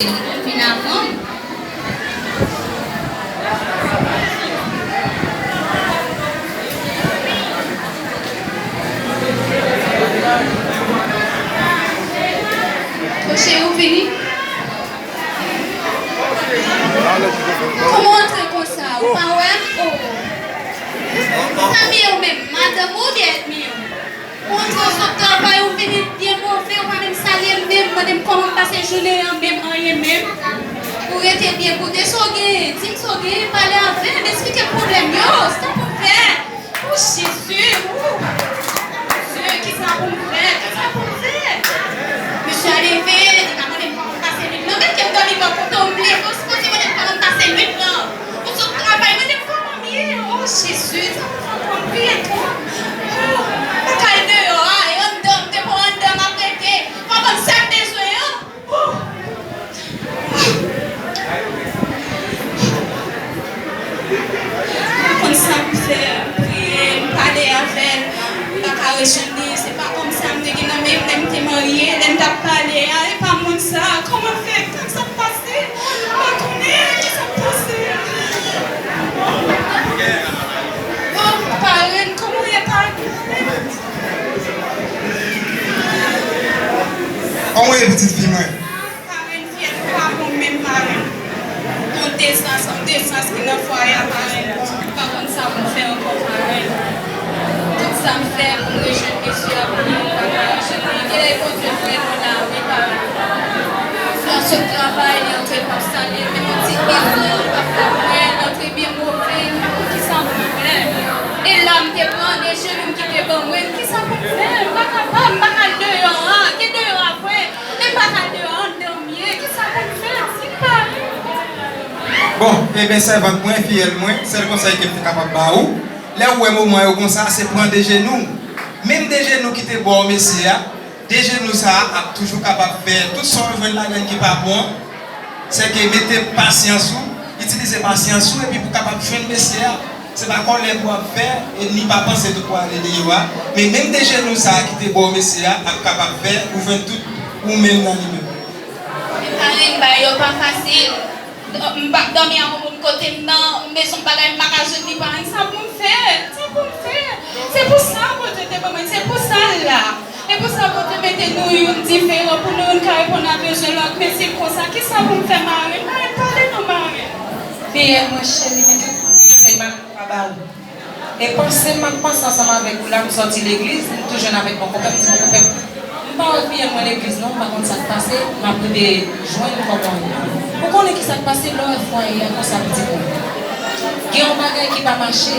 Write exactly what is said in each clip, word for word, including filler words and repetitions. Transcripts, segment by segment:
vin avan m. Mon cheri, ou vini? Kòman w antre konsa? Ou pa wè m? Oh. Sa m ye ou menm? Madanm ou oubyen ènmi w? Ou antre, w sot travay, ou vini byen move, ou pa menm salye m menm, mande m kòman m pase jounen an, menm anyen menm. Ou rete byen boude, sa w genyen? Di m sa w genyen, pale avè m, eksplike m pwoblèm yo, sa pou m fè? O Jezi, o Bondye, kisa pou m fè? Kisa pou m fè? Mesye a leve, li ka mande m kòman m pase nwit lan. Gade ke m dòmi bò kote w, m leve, w sipoze mande m kòman m pase nwit lan. Ou sot travay, mande m kòman m ye. O Jezi, sa pou m fè, pou m priye twòp. O, m pa ka al deyò a, e anndan, m te bon anndan, m ap rete. Fò ban m sa m bezwen an. M pa konn sa m fè, m priye, m pale avè l, m pa ka rejwenn li. Se pa òm sa m te gen nan men m lè m te marye, lè m t ap pale a, e pa moun sa. Kòman fè, sa k pase? M pa konnen kisa k pase. O, parenn, kòman w ye, parenn? Kòman w ye, pitit fi mwen? Parenn, fyète pa bon menm, parenn. Yon desans, yon desans ki nan fwaye a, parenn. M pa konn sa pou m fè ankò, parenn. Tout sa m fè pou m rejwenn mesye a, parenn, m pa ka rejwenn li. Genlè Bondye fè nou la, wi, parenn. Lè l sot travay, li antre, l p ap salye m, menm yon ti bizou, l p ap fè mwen, l antre byen move, m pa konn kisa pou m fè. E la m te pran, e jenou m ki te ban mwen, kisa pou m fè? M pa kapab, m pa ka al deyò a, ki deyò a vre? E m pa ka deyò, anndan m ye, kisa pou m fè? Di m, parenn. Bon, ebyen, sèvant mwen, fiyèl mwen, sèl konsèy ke m te kapab ba ou, lè ou wè moman yo konsa, se pran de jenou w. Menm de jenou ki te ba w mesye a, de jenou sa a ap toujou kapab fè tout sa w jwenn ladan l ki pa bon an. Sèke mete pasyans ou, itilize pasyans ou, epi pou w kapab jwenn mesye a. Se pa kòlè pou w ap fè, e ni pa panse tou pou ale deyò a, men menm de jenou sa a ki te ba w mesye a ap kapab fè ou jwenn tout ou menm nan li menm. Men parenn, bagay yo pa fasil. M p ap dòmi ak yon moun kote m nan, m bezwen yon bagay, m pa ka jwenn li, parenn, sa pou m fè? Sa pou m fè? Se pou sa Bondye te ban mwen, se pou sa l la. E pou sa Bondye mete nou youn diferan, pou nou youn ka reponn a bezwen lòt. Men se konsa, kisa pou m fè, marenn? Marenn, pale non, marenn. Fiyèl mwen cheri, men tout konsèy m ap ba ou. E panse m ap panse ansanm avèk ou la, m sòti legliz, m tou jwenn avèk bon konpè, m di bon konpè, m pa wè fiyèl mwen legliz non, m pa konn sa k pase, m ap rive jwenn kòman. Ou konnen kisa k pase lè w wè fwaye a konsa pitit mwen. Gen yon bagay ki pa mache.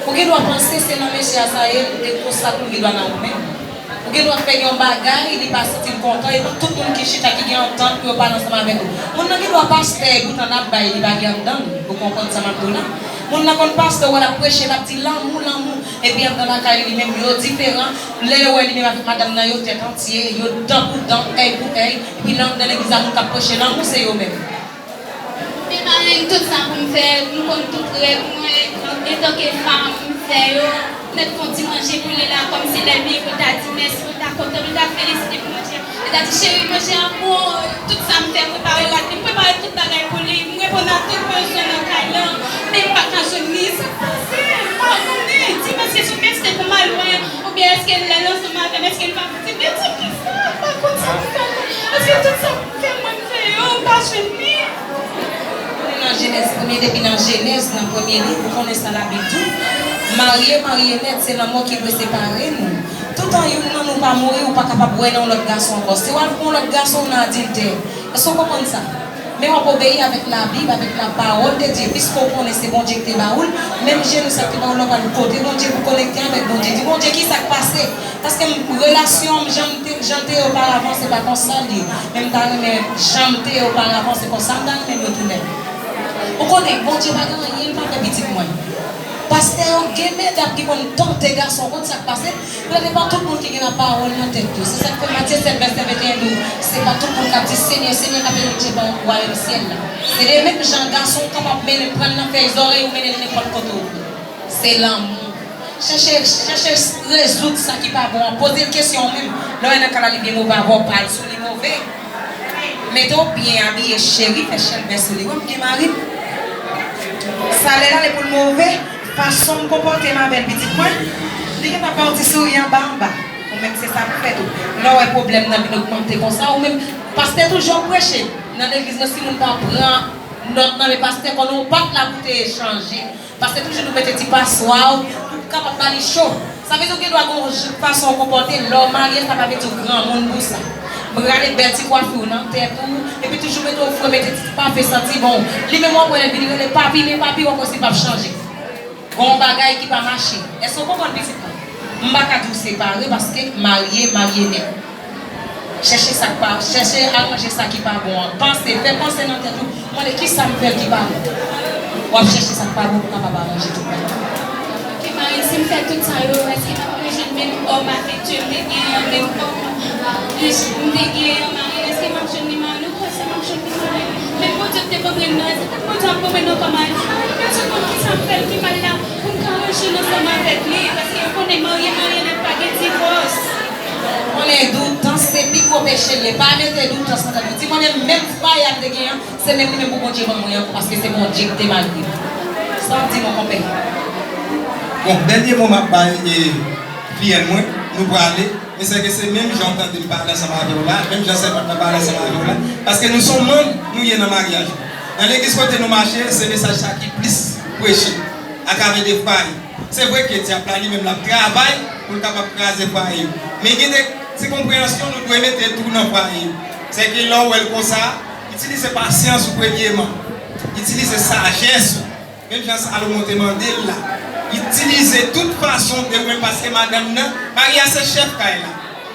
Ou gen dwa panse se nan mesye a sa ye, e konsa tou l gen dwa nan ou menm. Ou gen dwa fè yon bagay, li pa santi l kontan, e pa tout moun ki chita ki gen antant pou yo pale ansanm avèk ou. Moun nan gen dwa pastè, e poutan l ap bay, li pa gen anndan l. Ou konprann sa m ap di w la? Moun nan konn pastè, ou wè l ap preche, l ap di lanmou, lanmou. Epi anndan lakay li menm, yo diferan. Lè yo wè li menm avèk madanm nan, yo tèt antye, yo dan pou dan, èy pou èy. Epi nan anndan legliz la, moun k ap preche lanmou, se yo menm. Men parenn, tout sa pou m fè, m konn tout règ mwen, antanke fanm, m fè yo. Mèt fè yon ti manje pou li la, kòmsi lè l vini pou l ta di mèsi, pou l ta kontan, pou l ta felisite m pou manje. Li ta di, cheri, manje a bon, tout sa m fè, prepare rad li, m prepare tout bagay pou li, m reponn a tout bezwen nan kay lan, men m pa ka jwenn li. Sa k pase? M pa konnen. Di m èske se yon mistè pou m al wè, oubyen èske lè l ansanm avè m, èske l pa di m, men di m kisa, m pa konn sa pou m fè ankò. Èske tout sa pou m fè, mwen m fè yo, m pa jwenn li? Nan Jenèz premye, depi nan Jenèz, nan premye liv, ou konnen sa Labib di w. Marye, marye nèt, se lanmò ki dwe separe nou. Toutan youn nan nou pa mouri, ou pa kapab wè nan yon lòt gason ankò. Si w al pou yon lòt gason, w nan adiltè. Èske w konprann sa? Men w ap obeyi avèk Labib, avèk lapawòl de Dye, piske w konnen se Bondye ki te ba ou l. Menm jenou sa ki te ba ou l la, w pral kote Bondye pou konekte avèk Bondye. Di, Bondye, kisa k pase? Paske m, relasyon m, jan m te, jan l te ye oparavan, se pa konsa l ye. Men m ta renmen jan m te ye oparavan, se konsa m ta renmen m retounen. Ou konnen, Bondye pa gen anyen l pa fè pitit mwen. Pastè yo gen medam ki konn tante gason, ou konn sa k pase? Gade pa tout moun ki gen lapawòl nan tèt yo. Se sa k fè Matye sèt vèsè venteyen di w, se pa tout moun k ap di, Senyè, Senyè, k ap eritye nan wayòm syèl la. Se de menm jan gason w kapab mennen, pran l nan fèy zòrèy ou mennen l nenpòt kote w vle. Se lanmou. Chèche, chèche rezoud sa ki pa bon an. Poze l kesyon ou menm. Lè w wè nan kay la li byen move avè w, pale sou li move. Mete w byen abiye, cheri, fè chèlbè sou li. Wè m gen mari m. Sa lè l ale pou l move, fason m konpòte m avè l, pitit mwen, li gentan ba w ti souri anba anba. Ou menm se sa pou fè tou. Lè w wè pwoblèm nan vin ogmante konsa, ou menm, pastè toujou ap preche nan legliz mwen, si moun pa pran nòt nan men pastè, konnen w pa t la pou te chanje. Pastè toujou nou mete ti paswa w pou kapab ba li cho. Sa vle di w gen dwa gen yon j- fason w konpòte lè w marye, sa pa vle di w granmoun pou sa. Rale bèl ti kwafi w nan tèt ou, epi toujou mete w fre, mete ti pafe santi bon. Li menm w ap wè l vin rele papi, men papi w ap wè si l p ap chanje. Gen yon bagay ki pa mache. Èske w konprann pitit mwen? M pa ka di w separe paske marye, marye nèt. Chèche sa k pa, chèche aranje sa ki pa bon an. Panse, fè panse nan tèt ou, mande kisa m fè ki pa bon. W ap chèche sa k pa bon pou w kapab aranje tout bagay. Ok, Marie, si m fè tout sa yo, èske m ap rejwenn menm òm afektye m te gen an, menm òm m te gen an, Marie, èske m ap jwenn li, Marie? Ou kwè si m ap jwenn li, Marie? Menm Bondye ki te konprann nan, èske Bondye ap konprann nan kòman? Marie, m bezwen konn kisa m fè l ki mal la pou m ka rejwenn ansanm avèk li, paske yo konnen marye, marye nèt, pa gen divòs. Konnen doutans se pi gwo peche l ye. Pa mete doutans nan tèt ou. Di mwen menm, menm fwaye a m te gen an, se menm li menm pou Bondye ban mwen ankò, paske se Bondye ki te marye m. Sa w ap di non, konpè? Bon, dènye mo m ap bay e fiyèl mwen, nou prale. Men sèke se menm jan w tande m pale ansanm avè w la, menm jan sèvant lan pale ansanm avè w la, paske nou se yon manm, nou ye nan maryaj. Nan legliz kote nou mache, se mesaj sa ki plis preche atravè de fwaye. Se vre ke dyab la li menm l ap travay pou l kapab kraze fwaye yo. Men gen de ti konpreyansyon nou dwe mete tou nan fwaye yo. Sèke lè w wè l konsa, itilize pasyans ou premyeman. Itilize sajès ou. Menm jan Salomon te mande l la. Itilize tout fason de ou menm paske madanm nan, mari a se chèf kay la.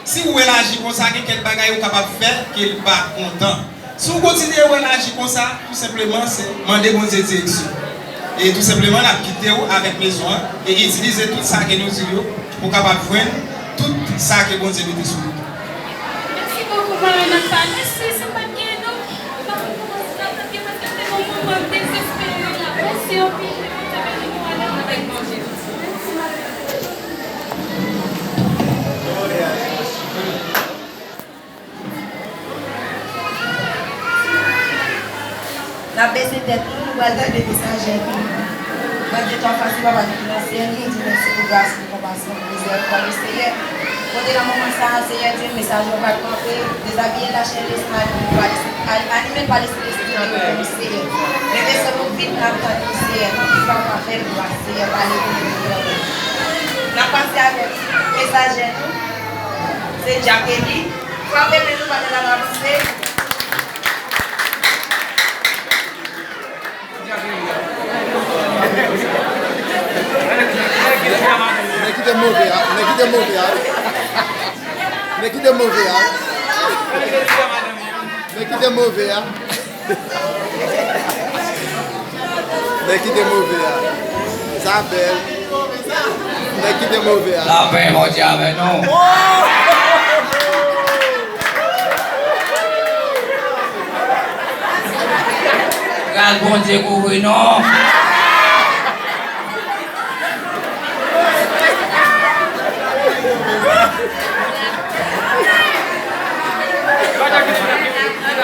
Si w wè l aji konsa, gen kèk bagay ou kapab fè ke l pa kontan. Si w kontinye wè l aji konsa, tou senpleman se mande Bondye direksyon. E tou senpleman l ap kite w avèk mezon an e itilize tout sa ke nou di yo pou w kapab jwenn tout sa ke Bondye mete sou wout ou. Mèsi bokou, Marie, n ap pale. Si, si m pa t gen nou, m pa konn kòman sa t ap ye, paske m te nan yon moman dezespere la. Mèsi anpil, ke Bondye beni nou, ale avèk Bondye. N ap bese tèt nou, nou pral tande mesajè nou. Mwen de twa fwa si papa nou ki nan syèl, li di mèsi pou gras li, konpasyon, pou mizèrikòd ou, Seyè. Kote nan moman sa a, Seyè Dye, mesajè w pral kanpe, dezabiye lachè lespri, anime l pa Lespri, anime l pa Lespri, Lespri de ou, Seyè. Leve sèl ou vit, n ap tann ou, Seyè. Tanpri, papa, fè l gras, Seyè, pale pou nou, Seyè. N ap pase avèk mesajè nou, se Jacqueline. Frape men nou, pa gen la avanse. Nèg ki te move a, nèg ki te move a. Nèg ki te move a. Nèg ki te move a. Nèg ki te move a. Sa bèl. Nèg ki te move a. Lapè Bondye avè nou. Gras Bondye kouvri nou.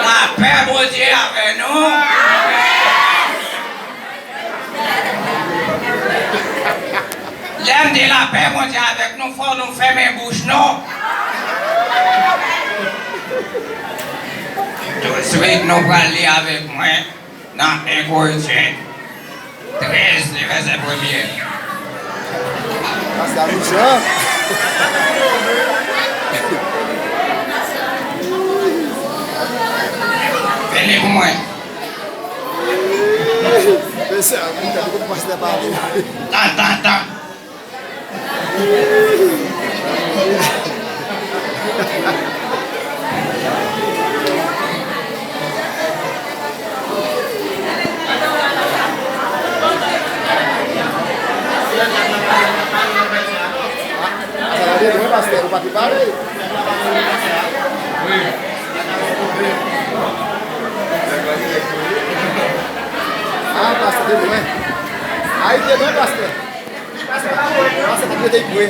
Lapè Bondye avè nou. Lè m di lapè Bondye avèk nou, fò nou fèmen bouch nou. Touswit, nou pral li avèk mwen nan en Korentyen trèz, li vèsè premye. Pastè a mechan. Vini pou mwen. Mesye, a, m tande kot pastè pale. Tan, tan, tan. Sa gade lwen, pastè, ou pa te pale. Ah, pastè te lwen. Ah, li te lwen, pastè. Pastè, pastè pa t rete pre.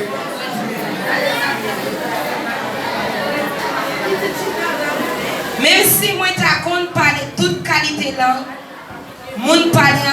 Menm si mwen ta konn pale tout kalite lang, moun pale